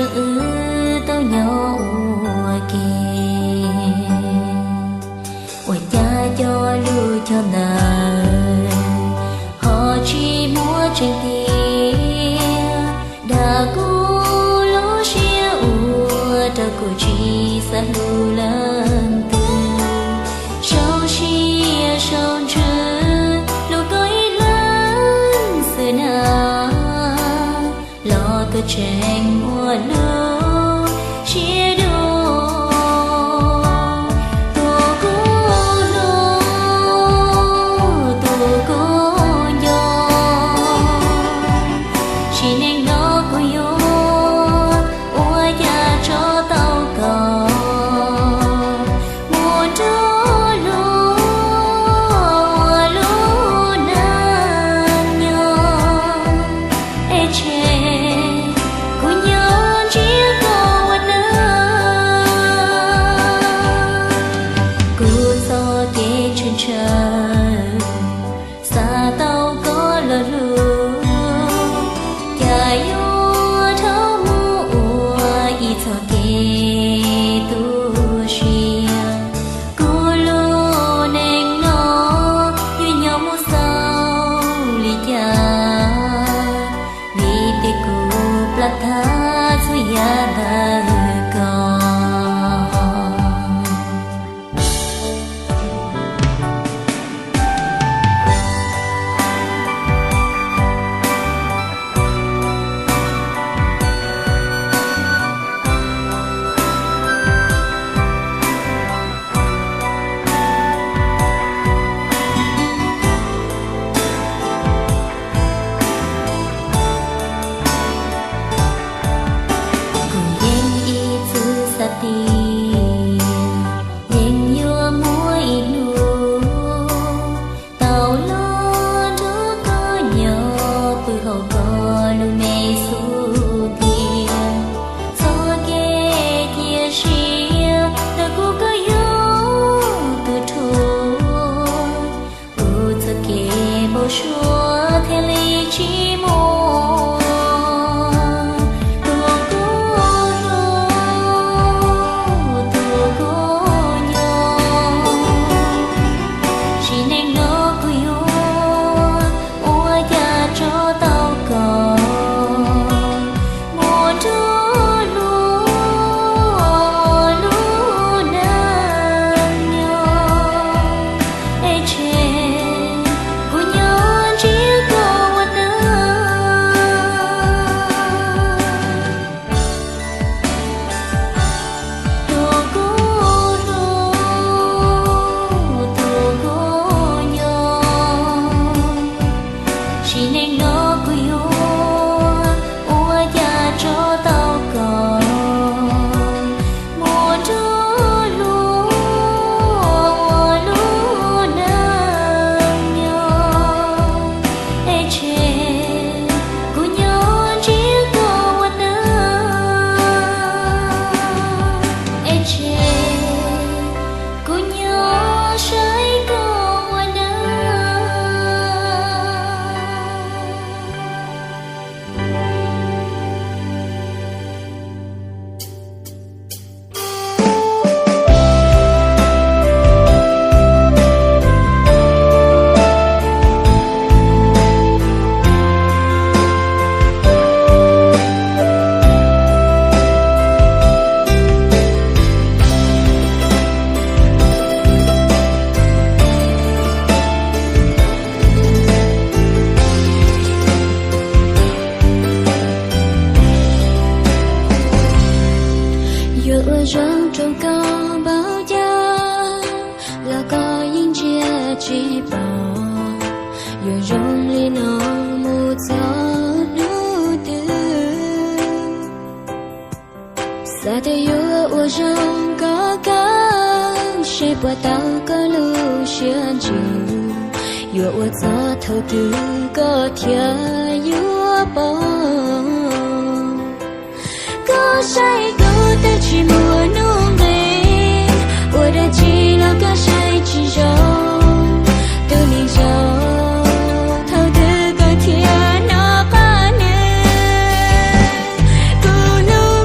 Wb tau nyob ua ke, ua cas cov lus cog ntawd ho tsis muaj tseeb tiag. Dag kuv lub siab ua rau kuv tsis xav hlub leej twg. Sau siab sau ntsws hlub koj ib leeg xwb na, los koj tseem muaj lub siab dub. Tus kuv hlub, tus kuv nco, sim neej no kuv yuav ua cas tso tau koj mus nrog luag ua lub neej nyob. Es tseg kuv nyob ntsiab koj ua neej. Kuv txoj kev ntshaw ntshaw xav tau koj los hlub, cas yuav dhau mus ua ib txoj kev tu siab. Kuv lub neej no yuav nyob mus xaus li cas, vim tias kuv plam thaj txhua yam ntawm koj. Kuv yeej ib txwm xav tias yeej yuav muaj ib hnub tau los nrog koj nyob pw hauv koj lub me xub ntiag. Txoj kev cia siab ntawm kuv koj yog tus rhuav, kuv txoj kev npau suav thiaj li tsis muaj. Tus kuv hlub, tus kuv nco, sim neej no kuv yuav ua cas tso tau koj mus nrog luag ua lub neej nyob. Es tseg kuv nyob ntsiab koj ua neej. Tus kuv hlub, tus kuv nco, sim neej no kuv yuav ua cas tso tau koj mus nrog luag ua lub neej nyob. Es tseg kuv nyob ntsiab koj ua neej. Es tseg kuv nyob saib koj ua neej. Yuav ua zoo rau koj npaum cas los koj yeej ntsia tsis pom. Yuav zoo li no mus txog hnub twg? Xav tias yuav ua zoo koj kawg, seb puas tau koj lub siab ntsws. Yuav ua txog thaum twg koj thiaj yuav pom? Koj saib kuv twb tsis muaj nuj nqis, ua dab tsi los koj saib tsis zoo. Tus neeg zoo, thaum twg koj thiaj noj qab nws? Kuv hlub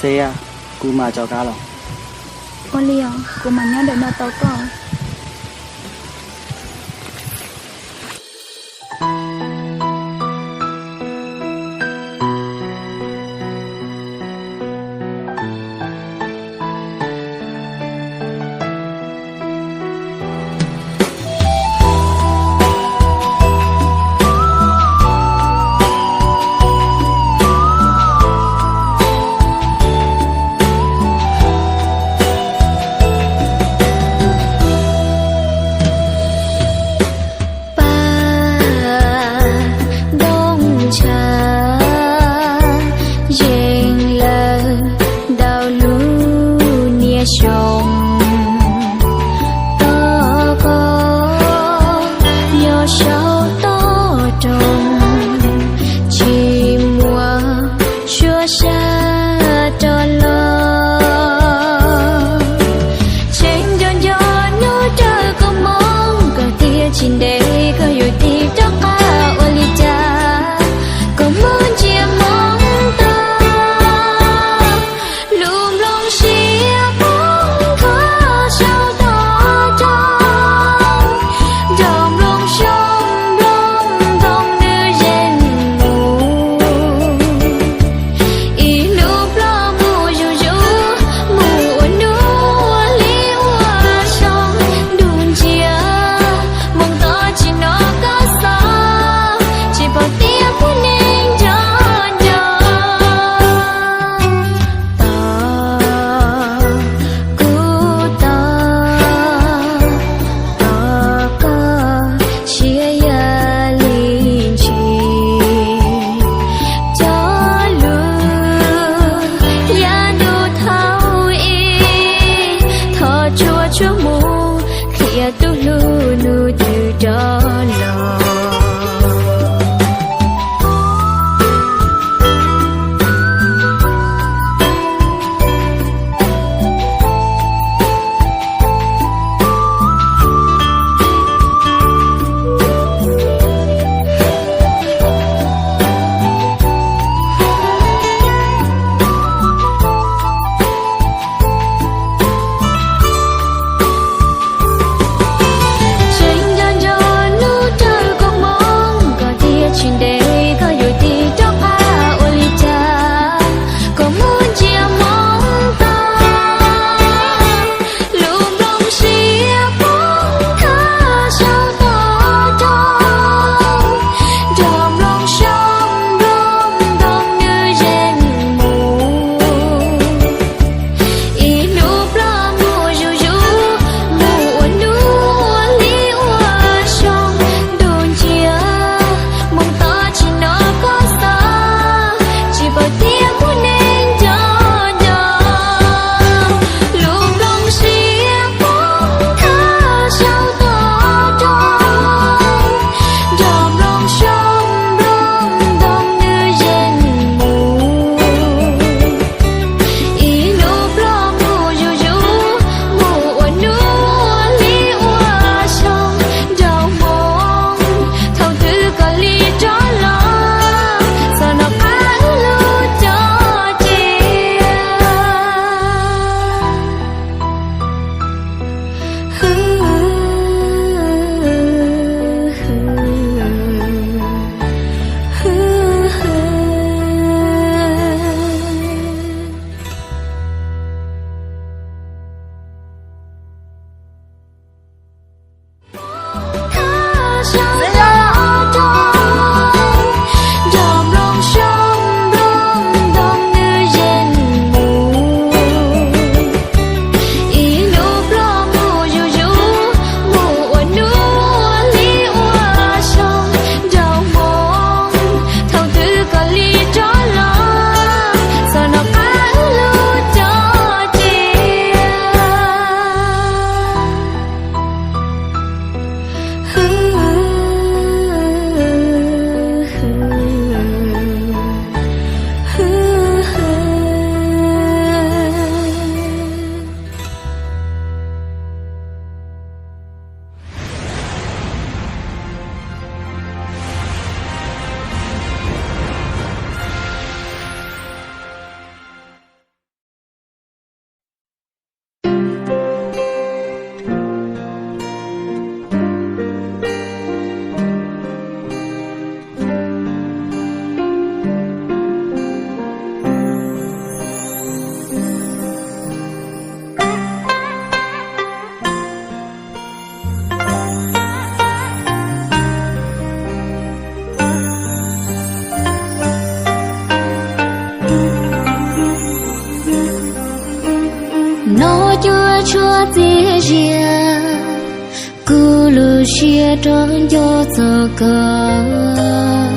Ces kuv mam rov qab los. Ua li os, kuv mam nyob ntawm no tos koj. Paj Ntoo Ntsha yeej lawm ntau lub niaj xyoo, tos koj nyob saum toj roob, tsis muaj suab sab rov los. Tseem nco nco hnub rawg koj mob, koj tias tsis ntev koj yuav tig rov qab, ua li cas koj mob ntsia mob ntog, lub nplooj siab poob Nov cuaj tshuaj txias zias, kuv lub siab rov nco txog koj.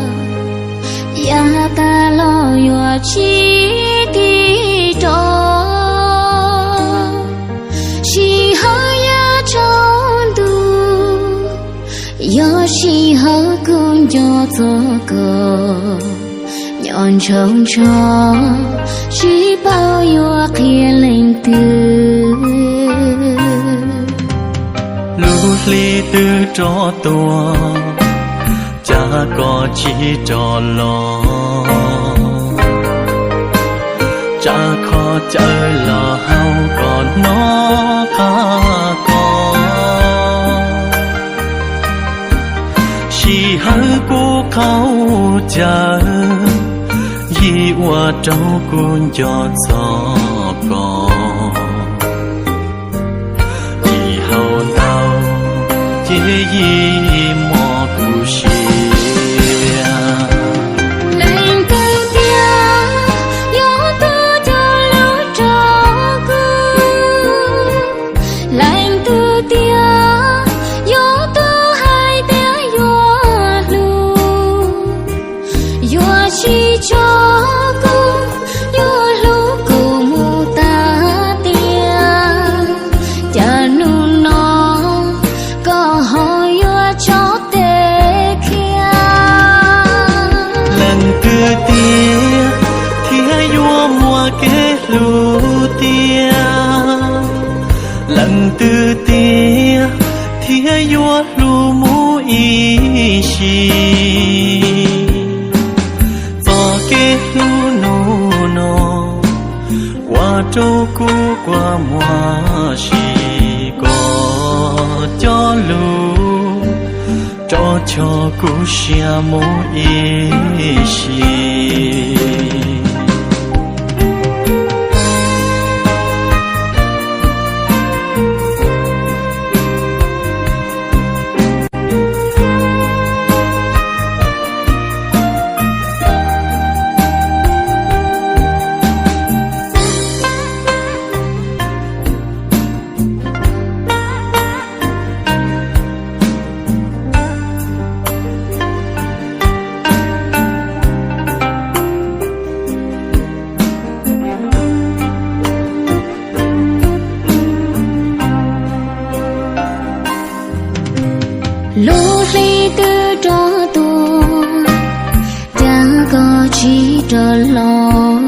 Yav tas los yuav tsis tig rov, sij hawm yav tsaus ntuj, yog sij hawm kuv nco txog koj. Nco ntsoov ntsoov, tsis paub yuav qhia leej twg. Lub hli twb rov tuaj, cas koj tsis rov los? Tsam kho cawv los haus koj hnov qab koj. Sij hawm kuv qaug cawv, yim ua rau kuv nco txog koj. Yim haus ntau, ces yim mob kuv siab. Leej twg tias yuav tuaj cog lus rau kuv? Leej twg tias yuav tuaj hais tias yuav hlub, yuav tsis tso kuv, yuav hlub kuv mus tas tias, cas hnub no koj ho yuav tso tes khiav? Leej twg tiag thiaj yuav muaj kev hlub tiag? Leej twg tiag thiaj yuav hlub mus ib sim? Txoj kev hlub hnub no ua rau kuv kua muag, sim koj cov lus rov choj kuv siab mus ib sim. Lub hli twb rov tuaj, cas koj tsis rov los?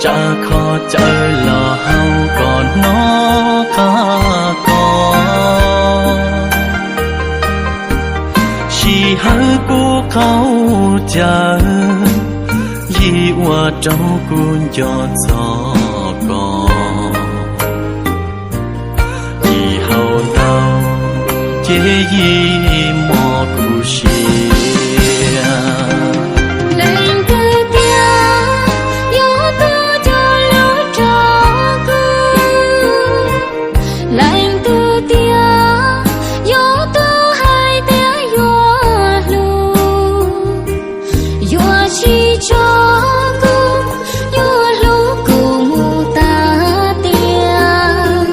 Tsam kho cawv los haus koj hnov qab koj. Sij hawm kuv qaug cawv, yim ua rau kuv nco txog koj. Yim haus ntau, ces yim mob kuv siab. Leej twg tias yuav tuaj cog lus rau kuv? Leej twg tias yuav tuaj hais tias yuav hlub, yuav tsis tso kuv, yuav hlub kuv mus tas tias,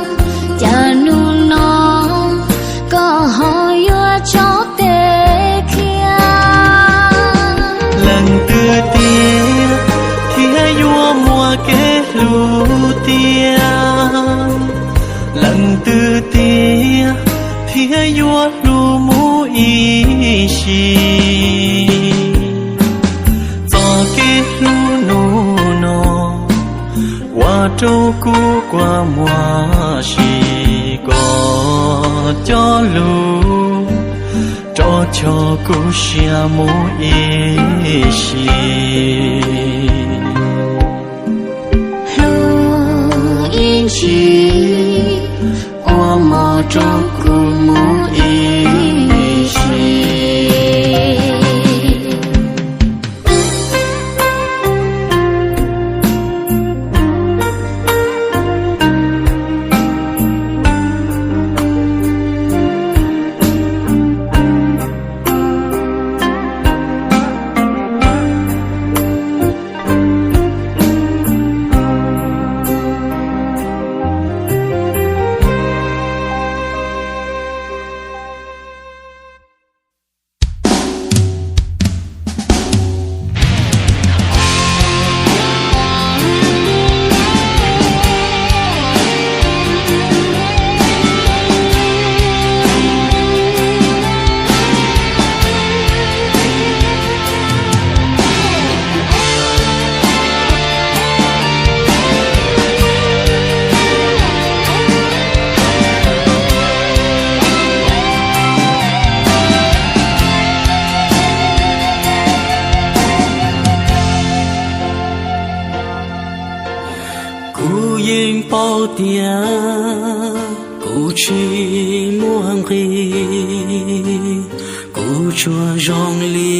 cas hnub no koj ho yuav tso tes khiav? Leej twg tiag thiaj yuav muaj kev hlub tiag? Leej twg tiag thiaj yuav hlub mus ib sim? Txoj kev hlub hnub no ua rau kuv kua muag, sim koj cov lus rov choj kuv siab mus ib sim. Hlub ib ntsis, ua mov rau kuv mus ib sim. Kuv yeej paub tias kuv tsis muaj nqis, kuv tsuas zoo li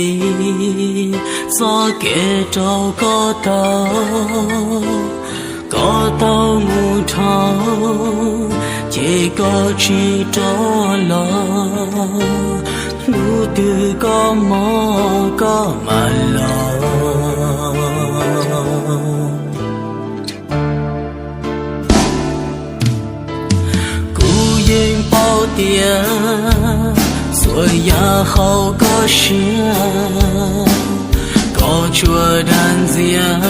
txoj kev rau koj tau. Koj tau mus dhau, ces koj tsis rov los, hnub twg koj mob koj mam los. Kuv yeej paub tias txhua yam hauv koj siab, koj tsuas dag ntxias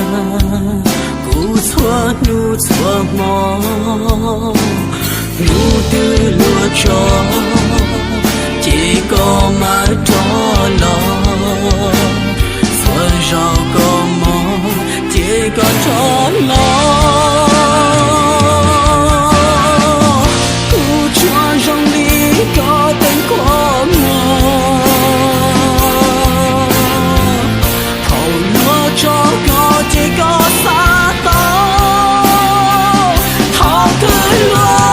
kuv txhua hnub txhua hmo. Hnub twg luag tso, ces koj mam rov los. Txhua zaus koj mob, ces koj rov los. Kuv tsuas zoo li koj teem koj muag, thaum luag tso koj ces koj xav tau. Thaum twg luag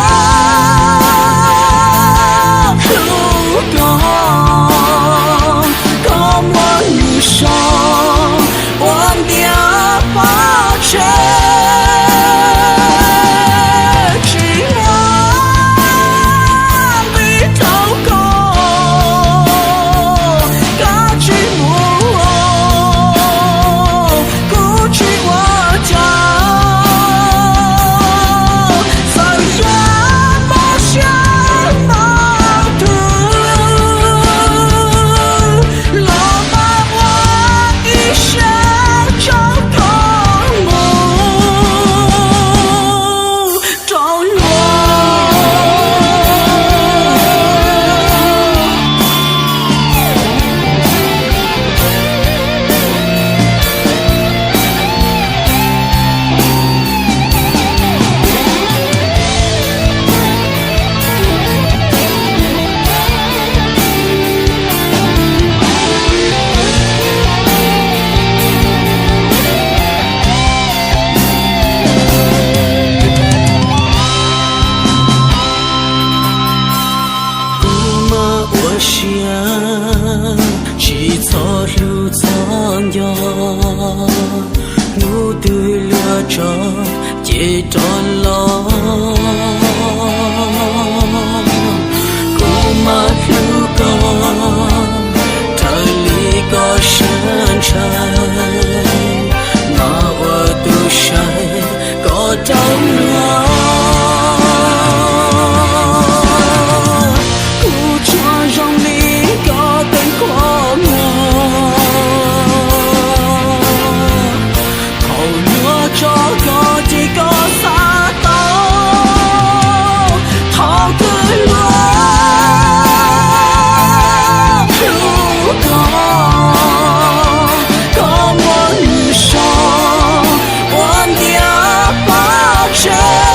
hlub koj, koj muab nws sau ua ntiaj pab tseg. Tsis muaj nqis rau koj, koj tsis muaj, kuv tsis ua cas. Txawm yog mob siab npaum twg los mam ua ib siab tso koj mus rau luag. Kuv mas ua siab tsis txhob hlub txhob nco, hnub twg luag tso ces rov los. Kuv mas hlub koj raws li koj siab ntshai, mas ua tus saib koj rau luag. Kuv tsuas zoo li koj teem koj muag, thaum luag tso koj ces koj xav tau. Thaum twg luag hlub koj, koj muab nws sau ua ntiaj pab tseg.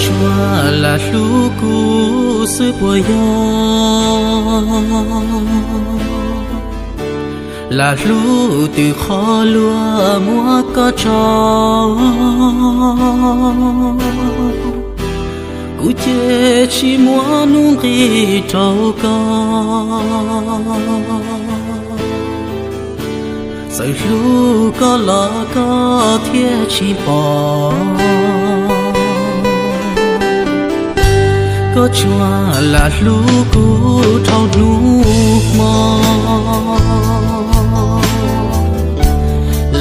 Tsuas lam hlub kuv xwb puas yog? Lam hlub twg qhov luag muab koj tso, kuv ces tsis muab hnub nqis rau koj. Txawm hlub koj los koj thiaj tsis pom, koj tsuas lam hlub kuv dhau hnub hmo.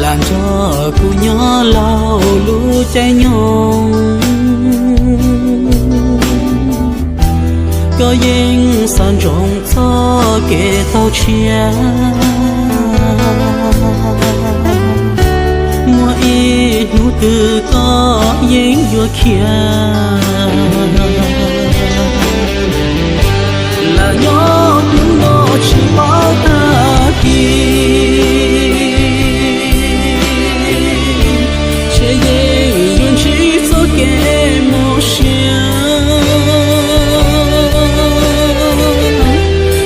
Lam nrog kuv nyob laug lub caij nyoog, koj yeej xav ntsoov txoj kev tau tshiab. Muaj ib hnub twg koj yeej yuav khiav. Lam nyob hnub no tsis paub tag kis, ntshe yeej yuav ntsib txoj kev mob siab.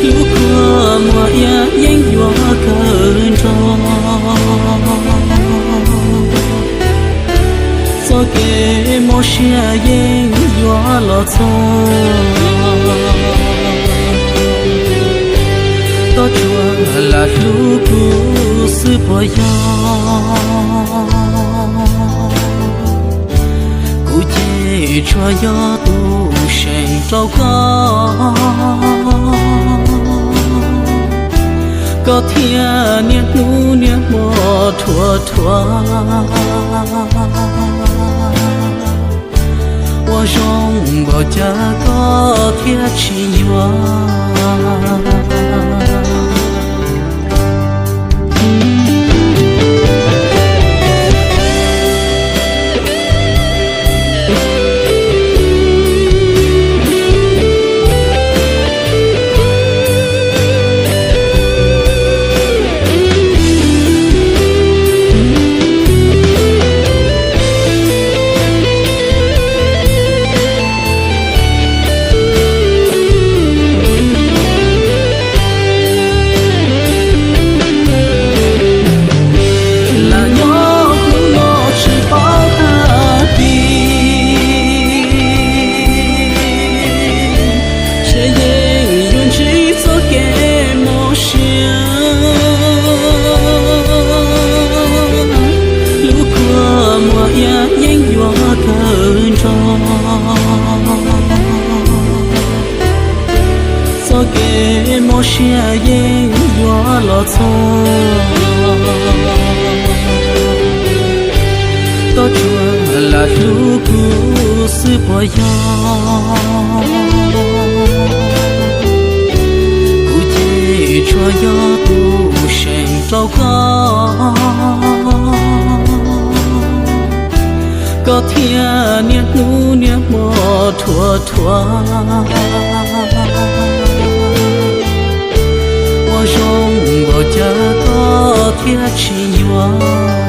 Lub kua muag iab yeej yuav kawg nrog, txoj kev mob siab yeej yuav los txog. Koj tsuas lam hlub kuv xwb puas yog? Kuv ces tsuas yog tus seem rau koj, koj thiaj niaj hnub niaj hmo dhuav dhuav. Ua zoo npaum cas koj thiaj tsis yuav? Lam nyob hnub no tsis paub tag kis, ntshe yeej yuav ntsib txoj kev mob siab. Lub kua muag iab yeej yuav kawg nrog, txoj kev mob siab yeej yuav los txog. Koj tsuas lam hlub kuv xwb puas yog? Kuv ces tsuas yog tus seem rau koj, koj thiaj niaj hnub niaj hmo dhuav dhuav. Ua zoo npaum cas koj thiaj tsis yuav?